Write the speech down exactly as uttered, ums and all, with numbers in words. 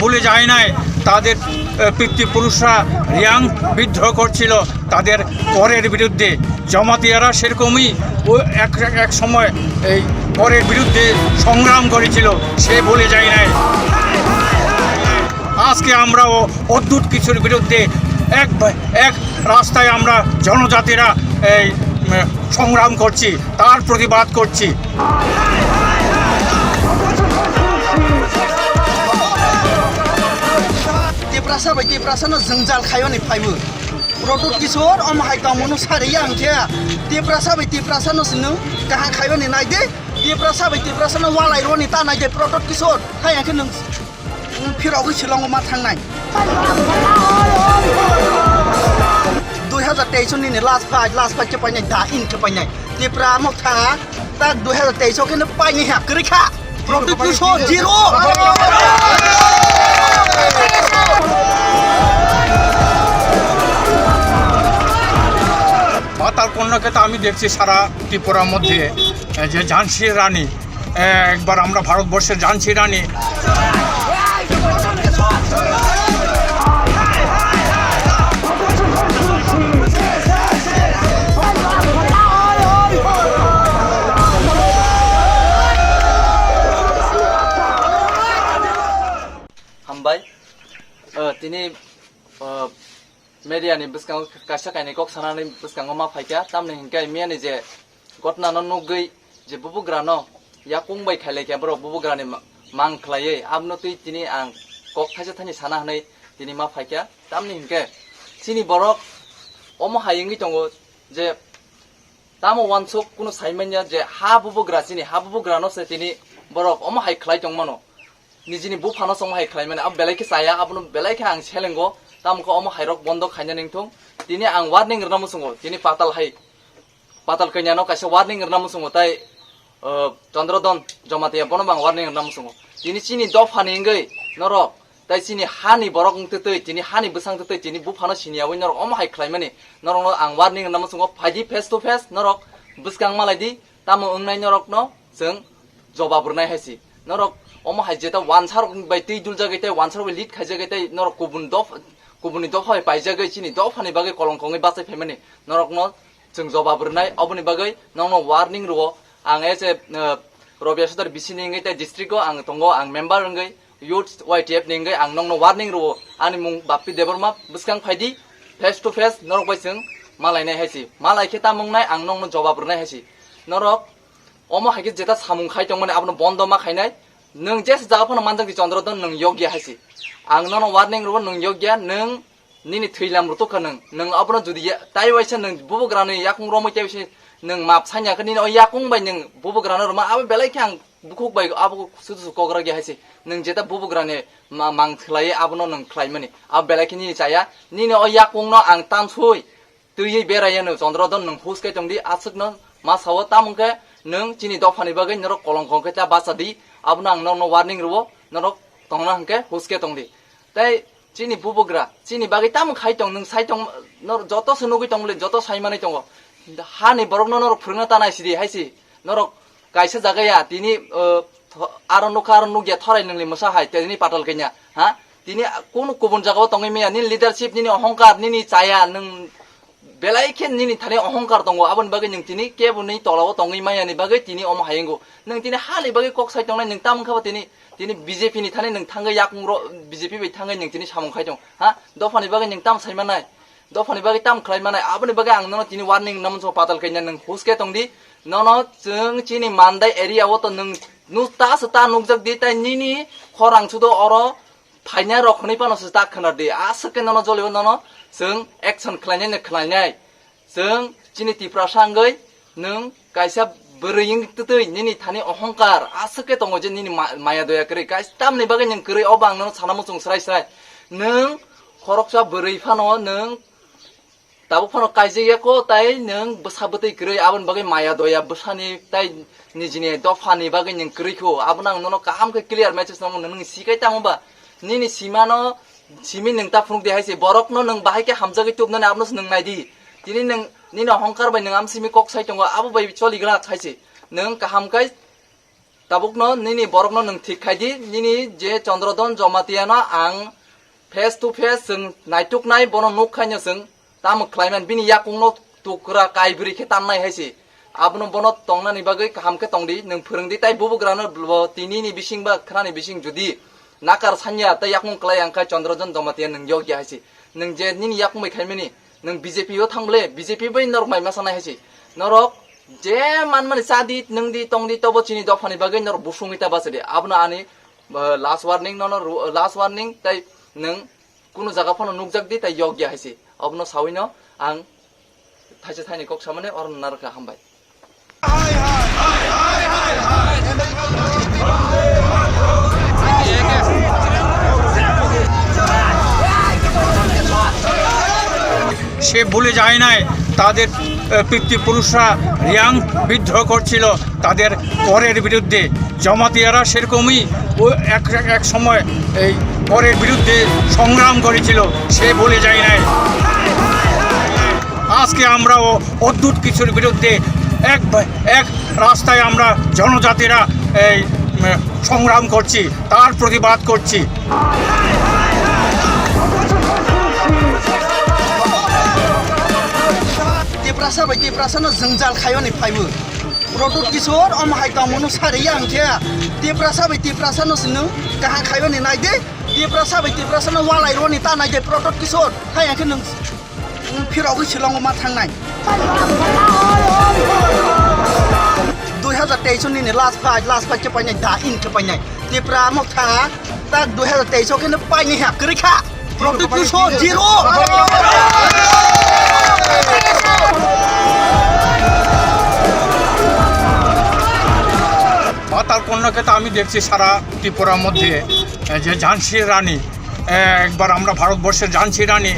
ভুলে যায় নাই তাদের, আহ, পিতৃপুরুষরা রিয়াং বিদ্রোহ করছিল তাদের করের বিরুদ্ধে। জমাতিয়ারা সেরকমই ও এক, এক সময় এই করের বিরুদ্ধে সংগ্রাম করেছিল, সে ভুলে যায় নাই। আজকে আমরাও অদ্ভুত কিছুর বিরুদ্ধে এক, এক রাস্তায় আমরা জনজাতিরা এই, উম, সংগ্রাম করছি, তার প্রতিবাদ করছি। Tiprasa bai Tiprasa no jwngjal khaiyoni phaibu. Proto Kishore omo hai tongmano sariya hwnkhe Tiprasa bai Tiprasa no swnung kaham khaiyoni naidi. Tiprasa bai Tiprasa no walai roni ta naidi Proto Kishore. Hai hwnkhe nwng Nwng phirogwi Shillongo ma thangnai. Dui hazar teis nini last fight, last fight khe painai, da in khe painai. Tipra mokha tak dui hazar teis khe no painai ha, kwrwi kha. Proto Kishore zero. পাতাল কন্যাকে তো আমি দেখছি সারা ত্রিপুরার মধ্যে, এ, যে ঝান্সি রানী, এ, একবার আমরা ভারতবর্ষের ঝান্সি রানী। Hambai. O, tini, o, media ni bwskango kaisa kainwi kok sanani bwskango ma phaikha, tamni hinkhe miyani je ghotna no nugwi je bubugra no yakung bai khailaikha borok bubugra ni ma-, mang khlaiwi, abono twi tini ang kok thaisa thani sana hwnwi tini ma phaikha. Tamni hinkhe chini borok omo hai wngwi tongo je tamo uansuk kunu saimanya je ha bubugra chini ha bubugra no se tini borok omo hai khlai tongmano. Nijini buphano se omo hai khlaimani, abo belai khe chaya, abono belai khe ang selengo, tamo khe omo hairok bondo khaina nangthung. Tini ang warning rwna muchungo, tini patal hai, patal kanya no kaisa warning rwna muchungo, tai, uh, Chandradon Jamatia bono bo ang warning rwna muchungo. Tini chini dophani wngwi norok, tai chini hani borok wngtwtwi, tini hani bwsang twtwi, tini buphano siniyawi norok omo hai khlaimani, norokno ang warning rwna muchungo, phaidi face to face, norok bwskang malaidi, tamo wngnai norokno chwng jobab rwnai hai se. Norok omo hai jeta wansarok bai twi duljagwi tei wansarok bai lead khaijagwi tei norok kubun doph-, kubunni dopha bai paijagwi chini dophani bagwi kolongkongwi bachai phaimani norokno chwng jobab rwnai. Oboni bagwi nokno warning rwo ang as a, uh, Robia Sodar B C ni wngwi tei district o ang tongo, ang member wngwi youth Y T F ni wngwi ang nokno warning rwo. Ani mung Bappi Debbarma, bwskang phaidi face to face norok bai chwng malainai hai se. Malai khe tamo wngnai ang nokno jobab rwnai hai se. Norok omo hai khe jeta samung khai tongmani abono bondo ma khainai. Nwng jesa jaga phano manjak di Chandradon nwng yokya hai se. Ang nono warning rwo nwng yokya, nwng nini thwilam rwtokha nwng. Nwng abono jodi ya-, tai waisa nwng bubugrani yakung romwi tai waisa nwng map sanya khe nini o yakung bai nwng bubugrano rwma abo belai khe ang bukhuk bai abo sudu su kok rwgya hai se. Nwng jeta bubugrani ma-, mang khlaiwi abono nwng khlaimani. Abo belai khe nini chaya. Nini o yakungno ang tansui twiwi beraiya no Chandradon nwng hus khe tongdi, aswkno ma sao, tamo khe nwng chini dophani bagwi norok kolongkong khe ta bacha di, abono ang norokno warning rwo, norok tongna hwnkhe hus khe tongdi. Tei chini bubugra, chini bagwi tamo khai tong, nwng sai tong, nor joto se nugwi tong le, joto sai manwi tongo. Hani borokno norok phwrwngna ta nai sidi hai se, norok kaisa jaga ya, tini, uh, tho-, aro nukha, aro nukya, thorai nwngni mwsa hai, tini patal kanya, ha? Tini kunu kubun jagao tongwi maya, nini leadership, nini ohongkar, nini chaya, nwng belai khe nini thani ohongkar tongo, aboni bagwi nwng tini keboni tolao tongwi maya ni bagwi tini omo hai wngo. Nwng tini hani bagwi kok sai tongnai, nwng tamo khe bo tini, tini B J P ni thani nwng thangwi yakung ro, B J P bai thangwi nwng tini samung khai tong, ha? Dophani bagwi nwng tamo sai manai? Dophani bagwi tamo khlai manai, aboni bagwi ang nono tini warning rwna muchungo, patal kanya nwng hus khe tongdi. Nono chwng chini Mandai area o to nwng nuk ta se ta nukjak di, tai nini khorang sudo oro phainai rok hwnwi phano se ta khwnar di. Aswk khe nono jolio nono chwng action khlainai no khlainai. Chwng chini Tiprasa wngwi nwng kaisa bwrwi wng twtwi nini thani ohongkar aswk khe tongo je nini ma-, maya doya kwrwi. Kais-, tamni bagwi nwng kwrwi, o bo ang nono sana muchung srai srai. Nwng khoroksa bwrwi phano nwng tabuk phano kaijak ya kho, tai nwng bwsa bwtwi kwrwi, aboni bagwi maya doya bwsani tai nijini dophani bagwi nwng kwrwi kho. Abono ang nono kaham khe clear message nangmano, nwng sikai tamo ba? Nini simano simi nwng ta phunuk di hai se, borokno nwng bahai khe hamjagwi tubnani abono se nwng nai di. Tini nwng nini ohongkar bai nwng am simi kok sai tongo, abo bai choli glak hai se. Nwng kaham khe Tabukno nini borokno nwng thik khai di, nini je Chandradhan Jamatia no ang face to face chwng naituknai, bono nuk khaino chwng tamo khlaiman, bini yakungno tukra kaibrwi khe tannai hai se. Abono bono tongnani bagwi kaham khe tong di, nwng phwrwng di, tai bubugrano bo tini ni bising ba khwnani bising jodi nakar sanya tei yakung klai ang khai Chandradhan Jamatia nwng yokya hai se. Nwng je nini yakung bai khaimani, nwng B J P o thang bole, B J P bai norok mai ma sanai hai se. Norok je manmani cha di, nwng di, tong di, tobo chini dophani bagwi norok busungwi ta bachadi. Abono ani, uh, last warning, nono ru-, last warning, tai nwng kunu jaga phano nukjak di, tai yokya hai se. Abono sawino ang thaisa thaini kok samani oro narwkha, hambai. সে ভুলে যায় নাই তাদের, আহ, পিতৃপুরুষরা রিয়াং বিদ্রোহ করছিল তাদের করের বিরুদ্ধে। জমাতিয়ারা সেরকমই ও এক, এক সময় এই করের বিরুদ্ধে সংগ্রাম করেছিল, সে ভুলে যায় নাই। আজকে আমরাও অদ্ভুত কিছুর বিরুদ্ধে এক, এক রাস্তায় আমরা জনজাতিরা এই, উম, সংগ্রাম করছি, তার প্রতিবাদ করছি। Tiprasa bai Tiprasa no jwngjal khaiyoni phaibu. Protot Kishore omo hai tongmano sariya ang khe. Tiprasa bai Tiprasa no sino kaham khaiyoni nai de. Tiprasa bai Tiprasa no walai roni ta nai de Protot Kishore. Hai ang khe nwng Nwng phirogwi Shillongo ma thangnai. Dui hazar teis nini last fight, last fight khe painai, da in khe painai. Tipra mokha tak dui hazar teis khe no painai ha, kwrwi kha. Protot Kishore zero. পাতাল কন্যাকে তো আমি দেখছি সারা ত্রিপুরার মধ্যে, এ, যে ঝান্সি রানী, এ, একবার আমরা ভারতবর্ষের ঝান্সি রানী।